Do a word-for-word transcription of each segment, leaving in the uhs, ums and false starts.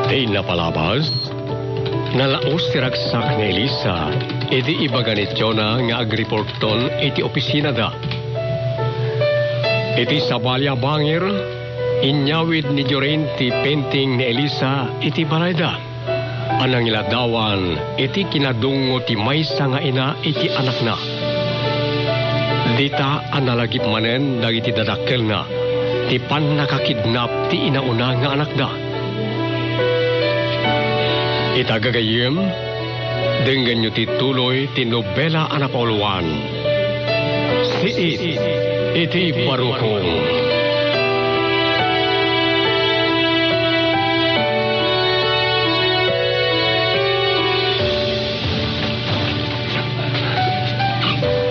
Ti napalabas, nalaus ti ragsak ni Elisa idi ibaga ni Jonah nga agreporton iti opisinada. Iti sabali a bangir, inyawid ni Jorin ti painting ni Elisa iti balayda a nangiladawan iti kinadungngo ti maysa nga ina iti anakna. Dita a nalagip manen dagiti dadakkelna ti pannakakidnap ti inauna nga anakda. Ita gagayyem, denggenyo ti tuloy ti nobela a napauluan, Siit iti Barukong.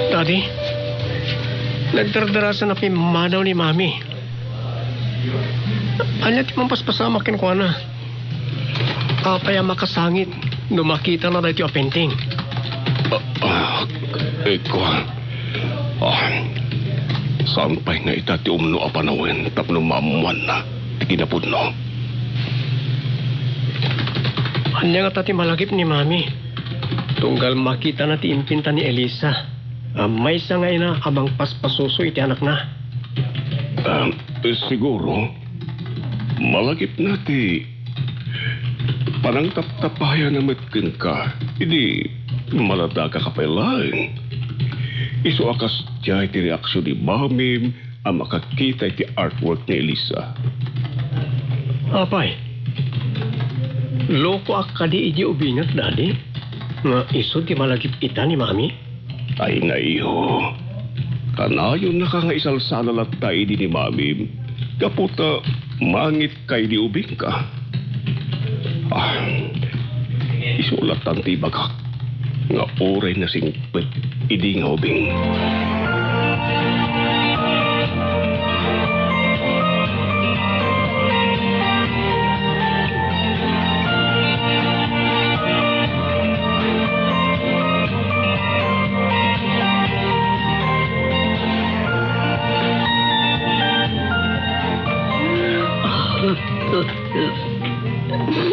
Daddy, nagdardarasan a pimmanaw ni Mami. Ania ti mampaspasamak kenkuana? Apay a makasangit no makitana daytoy a painting? Ah, ah, ikuan. Ah, saan pay nga ita ti umno a panawen tapno maammoanna ti kinapudno? Ania ngata ti malagip ni Mami? Tunggal makitana ti impinta ni Elisa a maysa nga ina a mangpaspasuso iti anakna. Ah, siguro, malagipna ti panangtaptapayana met kenka idi maladagaka pay laeng. Isu a kasdiay ti reaksion ni Mamim a makakita iti artwork ni Elisa. Apay, lokoak kadi idi ubingek, Daddy, nga isu ti malagip ita ni Mami? Ay, naiho. Kanayonnaka nga isalsala latta idi ni Mamim, gapu ta mangitka idi ubingka. Ah, isu lattan ti ibagak nga uray nasingpet idi nga ubing.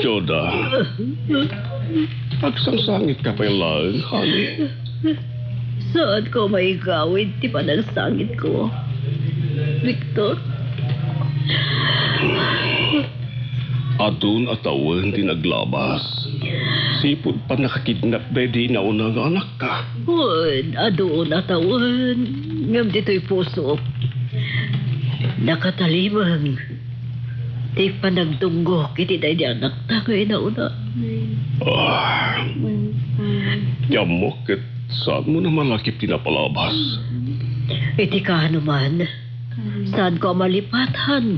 Jonah, agsangsangitka pay laeng, honey. Saanko a maigawid ti panagsangitko, Victor. Adun a tawen ti naglabas. Sipud pannakakidnap daydi nauna nga anakta. Wen, adun a tawen. Ngem ditoy pusok, nakatalimeng ti panagdunggok iti daydi anakta nga inauna. Ah, ti ammok ket saanmo a malagip ti napalabas. Iti kaano man, saanko a malipatan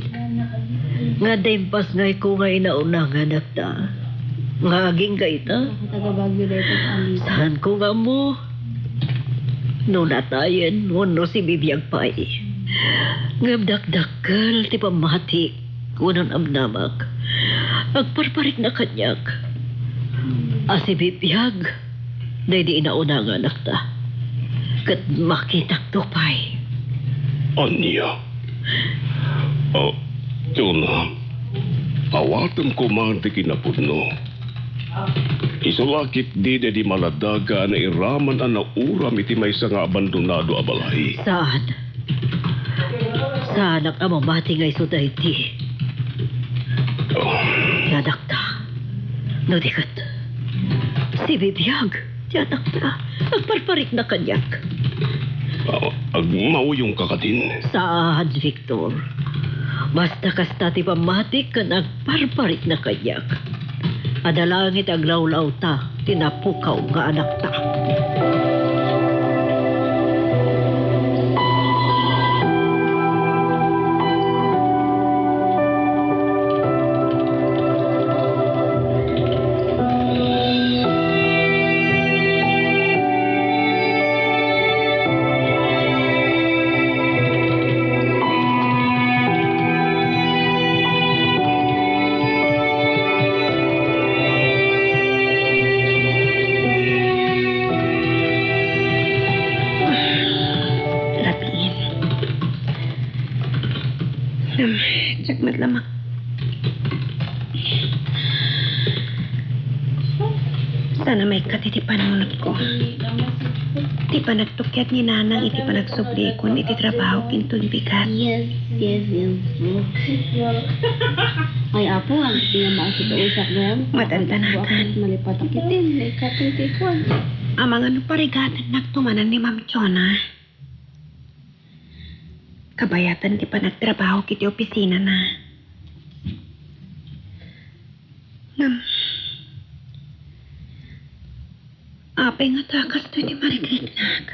nga adda impasngayko nga inauna nga anakta nga agingga ita. Saanko nga ammo no natayen wenno sibibiag pay. Ngem dakdakkel ti pammatik wenno namnamak. Agparparikna kaniak a sibibiag daydi inauna nga anakta, ket makitakto pay. Ania? Ah, Jonah, awatem koma ti kinapudno. Isu la ketdi daydi maladaga a nairaman a nauram iti maysa nga abandonado a balay. Saan? Saanak a mamati nga isu daydi. Oh. Ti anakta. No di ket, sibibiag ti anakta. Agparparikna kaniak. Ah, agmauyongka kadin. Saan, Victor. Basta kasta ti pammatik ken agparparikna kaniak. Adda laeng iti aglawlawta ti napukaw nga anakta. Latin. Ngem, diak met la mak-, Ta namaykat iti panunotko. Ti panagtukiad ni Nanang iti panagsubliikon iti trabaho kinton bigat. Yes, yes, yes. Ay, apo, ang pinamaasip ko sa kuwan. Matantanakan. Malipat kita, malikat yung tikuan. Amangan no parigatannak tumanan ni Ma'am Chona. Kabayatan ti panagtrabaho iti opisina na. Ngem, apay nga ta kastoy ti mariknaknak?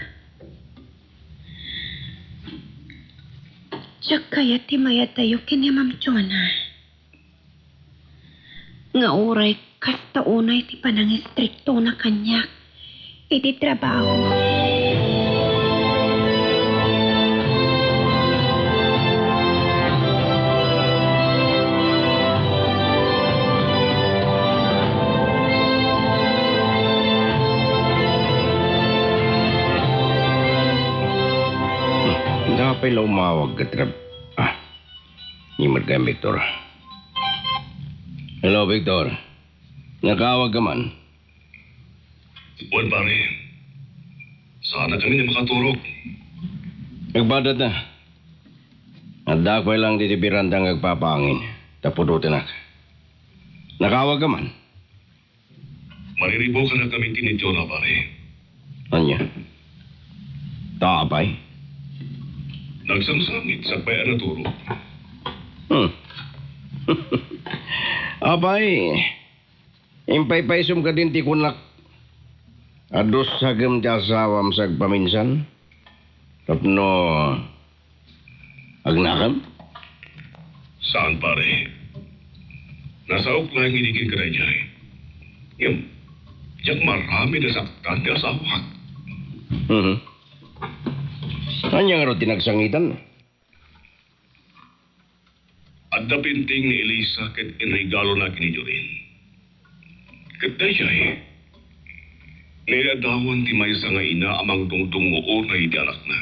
Diak kayat ti mayat tayo ken ni Ma'am Chona. Nga uray kasta unay ti panangistriktona kaniak iti trabaho. Napay la umawag ket rab-, ah, ni Madam Victor. Hello, Victor. Nakaawag ka man? Wen, pare. Saan a kami ni makaturog. Nagbadat na. Addaak pay lang diti biranda nga agpapaangin. Tapudutenak. Nakaawag ka man? Mariribukan na kami iti ni Jonah, pare. Ania? Ta apay? Nagsangsangit sakbay a naturo. Hmm. Apay, impaypaysom kadin ti kunak, adu sagem ti asawam sa agpaminsan? Tapno agnakam? Saan, pare. Nasaok laeng idi ken kadaydiay. Ngem, diak maaramid a saktan ti asawak. Mhm. Ania ngarud ti nagsangitan? Adda painting ni Elisa ket inregalona ken ni Jorin. Ket daydiay, nailadawan ti maysa nga ina a mangdungdungngoona iti anakna.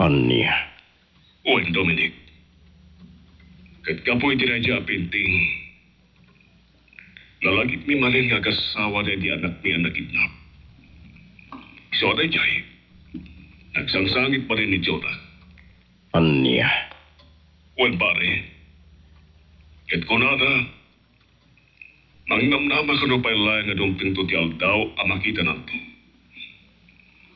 Ania? Wen, Dominic. Ket gapu iti daydiay a painting, nalagipmi manen nga agassawa daydi anakmi a nakidnap. Isu a daydiay, nagsangsangit manen ni Jonah. Ania? Wen, pare. Ket kunada, nangnamnama kano pay laeng nga dumtengto ti aldaw a makitananto.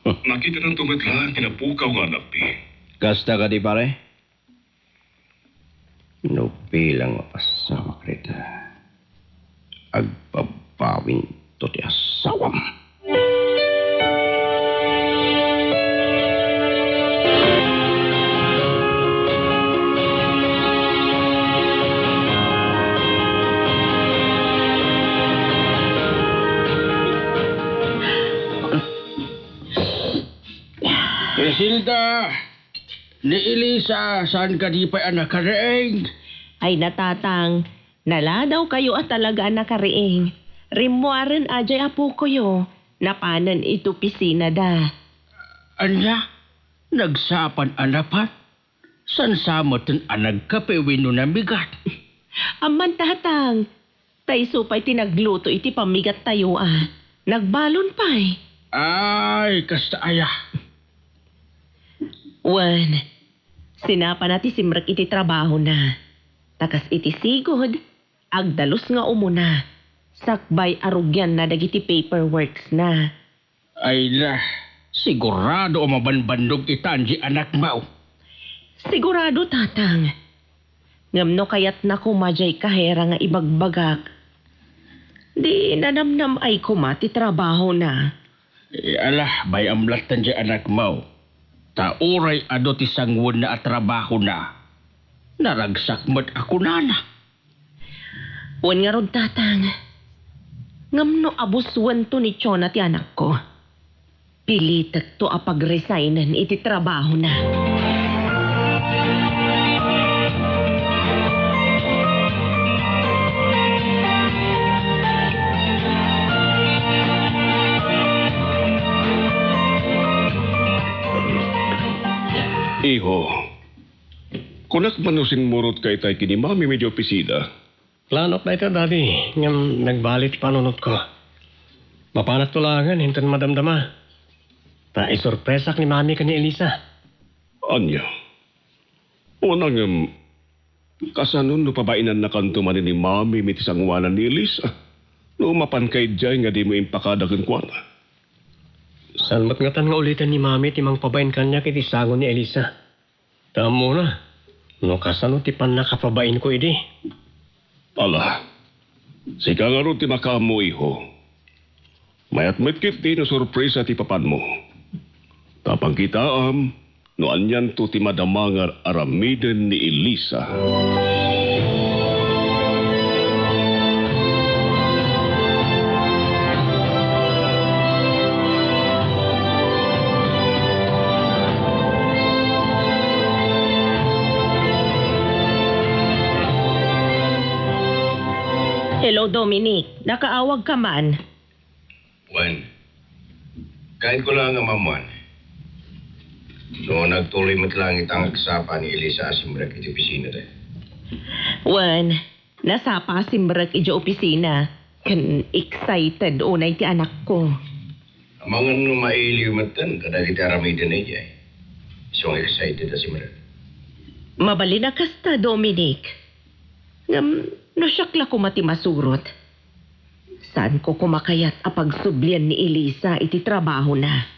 Makitananto met laeng ti napukaw nga anakmi. Kasta kadi, pare? No bilang nga pasawak dita, agbabawinto ti asawam. Criselda! Ni Elisa, saan kadi pay a nakariing? Ay, natatang, naladaw kayo a talaga a nakariing. Rimmuaren a jay apokoyo, napanen iti opisina da. Ania? Nagsapan a napan? Saan sa metten a nagkape wenno namigat? Amman, tatang, ta isu pay ti nagluto iti pamigattayo a. Nagbalon pay. Ay, kasta aya. Wen, sinapana ti simrek iti trabahona. Ta kas iti sigud, agdalus nga umuna, sakbay a rugianna dagiti paperworksna. Ay na, sigurado a mabanbannog itan di anakmo. Sigurado, tatang. Ngem no kayatna koma jay kahera nga ibagbagak, di nanamnam-ay koma ti trabahona. Eh, ala, bay-am lattan di anakmo. Ta uray adu ti sangwenna a trabahona, naragsak met a kunana. Wen ngarud, tatang, ngem no abuswento ni Chona ti anakko, pilitekto a pagresignen iti trabahona. Iho, kunak man no sinmurotka itay ken ni Mami idiay opisina. Planok dayta, Daddy, ngem nagbali ti panunotko. Mapanakto laengen inton madamdama. Ta isurpresak ni Mami ken ni Elisa. Ania? Una ngem, kasano no pabainannakanto manen ni Mami iti sangoanan ni Elisa? No mapanka idiay nga dimo impakada kenkuana? Saan met ngatan nga uliten ni Mami ti mangpabain kaniak iti sango ni Elisa? Ta ammona no kasano ti pannakapabainko idi. Ala, sika ngarud ti makaammo, iho. Mayat met ketdi no sorpresa ti papanmo. Ta pagkitaam no anianto ti madama nga aramiden ni Elisa. Hello, Dominic. Nakaawag ka man? Wen, kainko lang nga maammuan no nagtuloy met lang ita nga agsapa ni Elisa a simrek iti opisina da. Wen, nasapa a simrek iti opisina, ken excited unay ti anakko. Amangan no mailiw metten kadagiti aramiden idiay. Isu nga excited a simrek. Mabalin a kasta, Dominic. Ngem no siak la koma ti masurot, saanko koma kayat a pagsublian ni Elisa iti trabahona.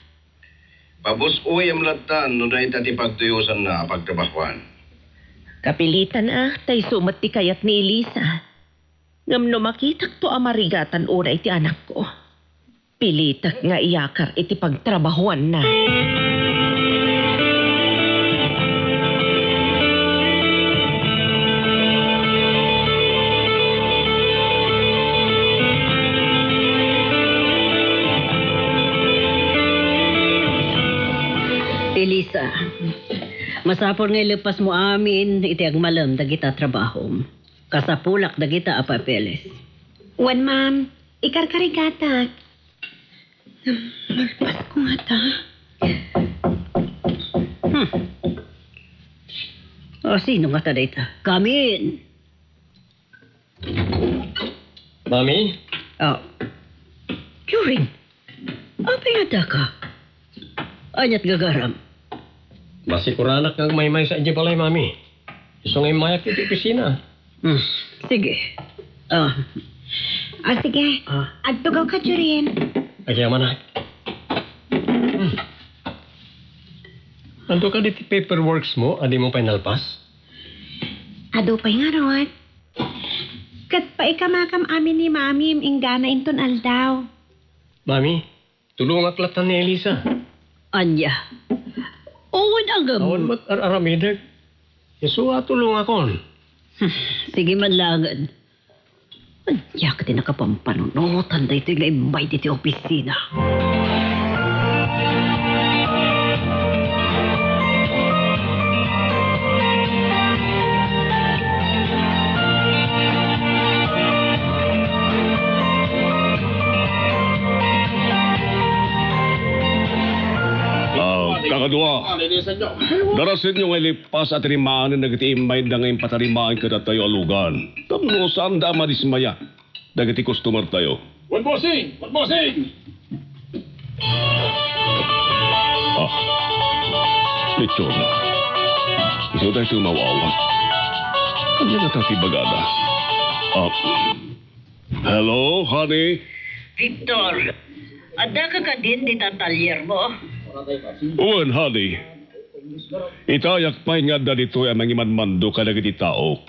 Pabus-oyam latta no dayta ti pagtuyosanna a pagtrabahoan. Kapilitan a ta isu met ti kayat ni Elisa. Ngem no makitakto a marigatan unay ti anakko, pilitek nga iyakar iti pagtrabahoanna. Elisa, masapul nga ileppasmo amin iti agmalem dagita trabahom. Kasapulak dagita a papeles. Wen, ma'am. Ikarkarigatak. Malpasko ngata. Hmm. Ah, sino ngata dayta? Come in. Mami? Ah. Jorin, apay nga adda ka? Aniat gagaram? Masikuranak nga agmaymaysa idiay balay, Mami. Isu nga immayak iti opisina. Hmm, sige. Ah. Ah, sige. Ah. Agtugaw ka, Jorin. Agyaman, ah. Hmm. Adu kadi ti paperworks mo a dimo pay nalpas? Adu pay ngarud. Ket paikamakam amin ni Mami inggana inton aldaw. Mami, tulongak latta ni Elisa. Ania? Wen, agam. Awan met ar-aramidek. Isu a tulongakon. Sige man laengen. Ania ket ti nakapampanunotan daytoy nga immay ditoy opisina? Ah, kakadua, darasenyo nga ilipas a tirimanen dagiti immayda nga impatarimaan kadatayo a lugan. Tapno saanda a madismaya dagiti customer tayo. Wen, bossing! Wen, bossing! Ah, Victor. Isu tayo sumawawa. Ania nga ti bagada? Ah, hello, honey? Victor, adda ka kadin dita talyer mo? Wen, honey. Itayak pay nga adda ditoy a mangimanmando kadagiti taok.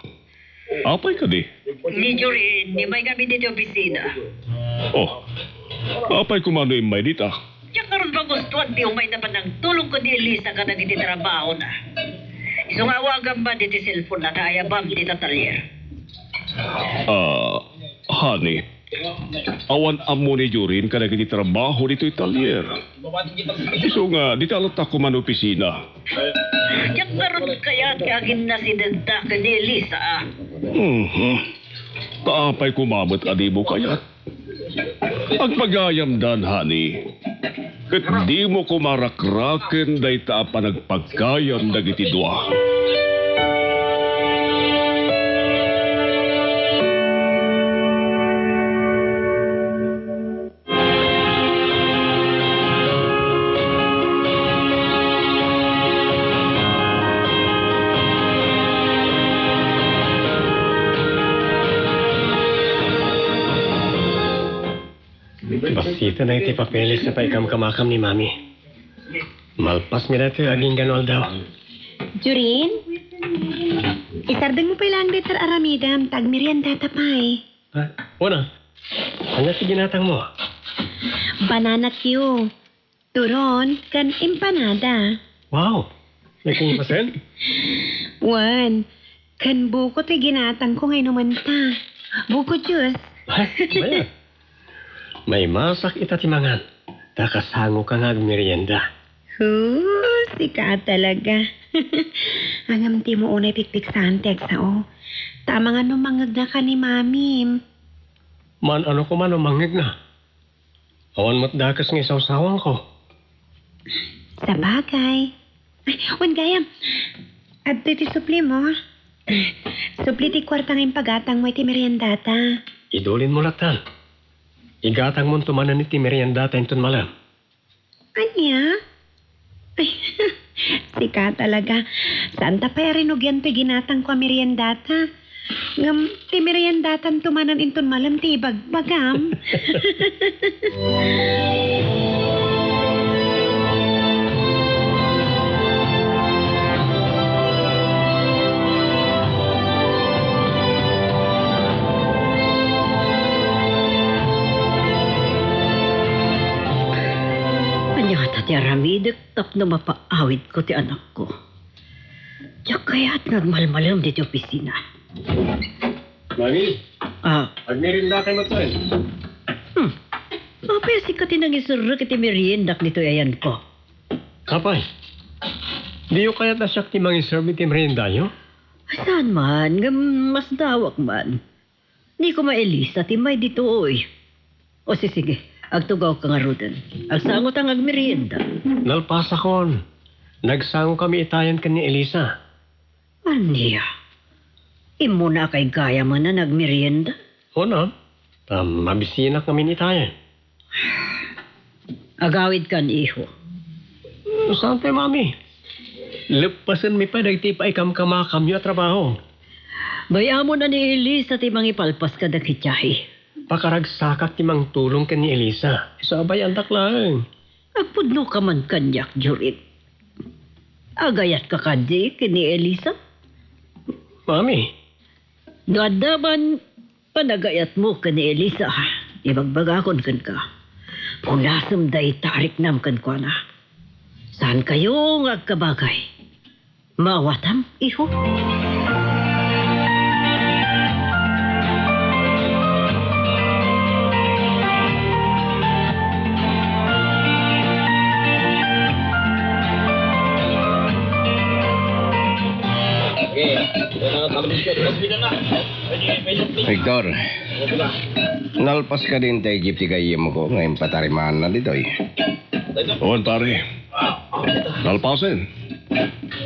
Apay kadi? Ni Jorin, immay ngamin ditoy opisina. Oh, apay koma no immay dita? Diak ngarud magustuan ti umayna a panangtulong ken ni Elisa kadagiti trabahona. Isu nga awagamon ditoy cellphone-na ta ayabam dita talyer. Ah, honey, awan ammo ni Jorin kadagiti trabaho ditoy talyer. Isu nga, dita latta koma opisina. Diak ngarud kayat nga aginnasidegta ken ni Elisa, ah. Mhm. Ta apay koma met a dimo kayat? Agpagayamdan, honey. Ket dimo koma rakraken dayta a panagpagayam dagiti dua. Bassit dayta papeles a paikamkamakam ni Mami. Malpas mi dayta agingga no aldaw. Jorin, isardengmo pay laeng dayta ar-aramidem ta agmeriendata pay. Ha? Wen a. Ania ti ginatangmo? Banana cue, turon, ken empanada. Wow! May kinipasen? Wen, ken buko ti ginatangko nga inumenta. Buko juice. Ay, maya. Maimasak ita ti mangan. Ta kasangoka nga agmerienda. Huh, sika talaga. Ngem dimo unay pikpiksaan ti agsao. Ta amangan no mangngegnaka ni Mamim. Maan-ano koma no mangngegnaka? Awan met dakes nga isawsawanko. Sabagay. Ay, wen gayam. Adtoy ti suplimo. Supli ti kuarta nga impagatangmo iti meriendata. Idulinmo lattan. Igatangmonto manen iti meriendata inton malem. Ania? Ay, sika talaga. Saanta pay a rinugian toy ginatangko a meriendata. Ngem ti meriendatanto manen inton malem ti ibagbagam. Ania ngata ti aramidek tapno mapaawidko ti anakko? Diak kayat nga agmalmalem ditoy opisina. Mami, ah, agmerienda kayo met. Hmm. Apay a sika ti nangiserrek iti meriendak ditoy ayanko? Apay, diyo kayat a siak ti mangiserbi ti meriendayo? Saan man, ngem masdawak man. Ni koma Elisa ti may ditoy. O, si-, sige, agtugawka ngaruden. Agsangota nga agmerienda. Nalpasakon. Nagsangokami itayen ken ni Elisa. Ania? Immuna a kay gayam a nagmerienda? Wen a, ta mabisinak ngamin itayen. Agawidkan, iho. Saan pay, Mami? Leppasenmi pay dagiti paikamkamakamyo a trabaho. Bay-amon a ni Elisa ti mangipalpas kadagiti. Pakaragsakak ti mangtulong ken ni Elisa. Isu a bay-andak laeng. Agpudnoka man kaniak, Jorin. Agayatka kadi ken ni Elisa? Mami. No adda man panagayatmo ken ni Elisa, ibagbagakon kenka. Punasem dayta a riknam kenkuana. Saankayo nga agkabagay. Maawatam, iho? Victor, nalpas kadi intay jeep ti gayyemko nga impatarimaanna ditoy? Wen, pare. Nalpasen.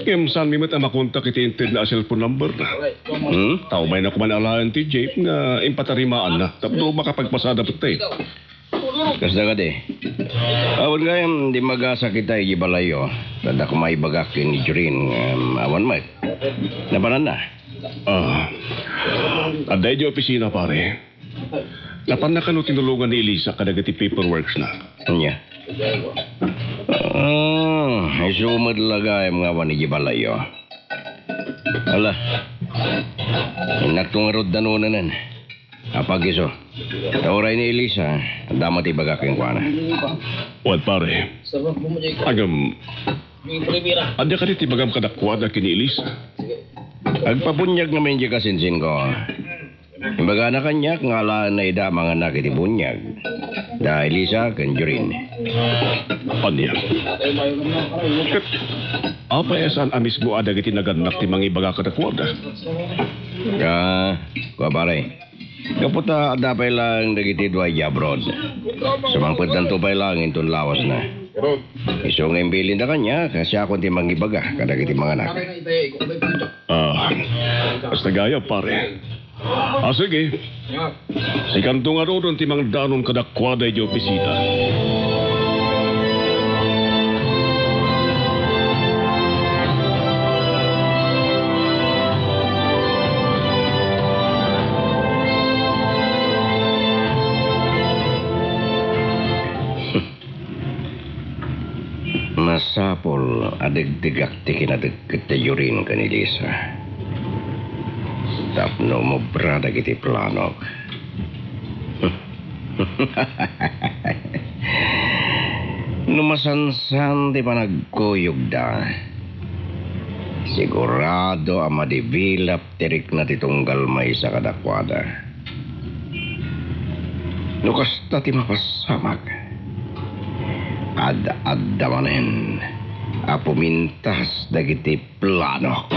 Ngem saanmi met a makontak iti intedna a cellphone number na. Hmm? Ta umayna koma alaen ti jeep nga impatarimaanna tapno makapagpasada met. Kasta kadi. Awan gayam, di magasakita iti balayyo. Tadda koma ibagak ken ni Jorin, ngem awan met. Napananna? Ah, adda iti opisina, pare. Napanna kano tinulongan ni Elisa kadagiti paperworks na? Ania? Ah, isu met la gayam nga awan iti balayyo. Ala. Innakto ngarud danonanen. Apagiso. Ta uray ni Elisa, adda met ibagak kenkuana. Wen, pare. Ngem, adda kadi ti ibagam kadakuada ken ni Elisa? Agpabuniag ngamin diay kasinsinko. Imbagana kaniak nga alaenna ida a manganak iti buniag. Da Elisa ken Jorin. Ania? Ket apay a saan a mismo a dagiti nagannak ti mangibaga kadakuada? Ah, kua, pare. Gapu ta adda pay laeng dagiti dua idiay abroad. Sumangpetdanto pay laeng inton lawasna. Isu nga imbilinda kaniak, siakon ti mangibaga kadagiti manganak. Ah, kasta gayam, pare. Ah, sige. Sikanto ngaruden ti mangdanon kadakuada idiay opisina. adegdegak ti kinadegdeg ti Jorin ken Elisa tapno umobra dagiti planok. No masansan ti panagkuyogda, sigurado a madibilap ti rikna ti tunggal maysa kadakuada. No kasta ti mapasamak, ad-adda manen a pumintas dagiti planok.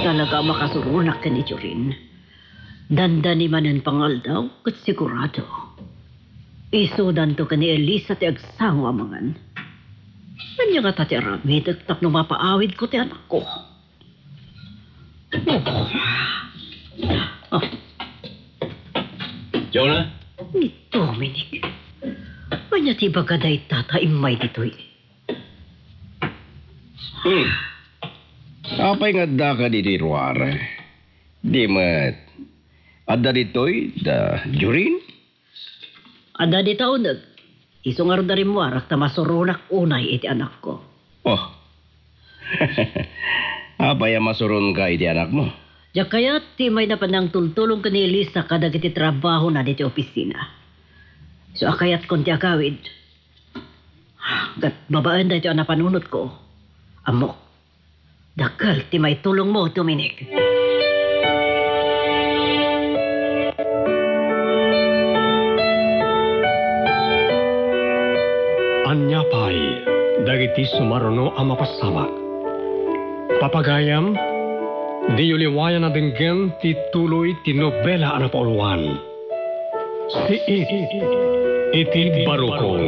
Talaga a makasuronak ken ni Jorin. Dandani manen pangaldaw ket sigurado. Isudanto ken ni Elisa ti agsango a mangan. Ania ngata ti aramidek tapno mapaawidko ti anakko? Oh. Ah. Jonah? Ni Dominic. Ania ti ibaga dayta ta immay ditoy? Hmm. Apay nga adda ka ditoy ruar? Di met adda ditoy da Jorin? Adda dita uneg. Isu ngarud a rimmuarak ta masuronak unay iti anakko. Oh. Apay a masuronka iti anakmo? Diak kayat ti mayna pannangtultulong ken ni Elisa kadagiti trabahona diti opisina. Isu a kayatkon ti agawid. Ket babaen daytoy a napanunotko, ammok, dakkel ti maitulongmo, Dominic. Ania pay dagiti sumaruno a mapasamak? Papagayam, diyo liwayan a denggen ti tuloy ti nobela a napauluan. Siit iti Barukong.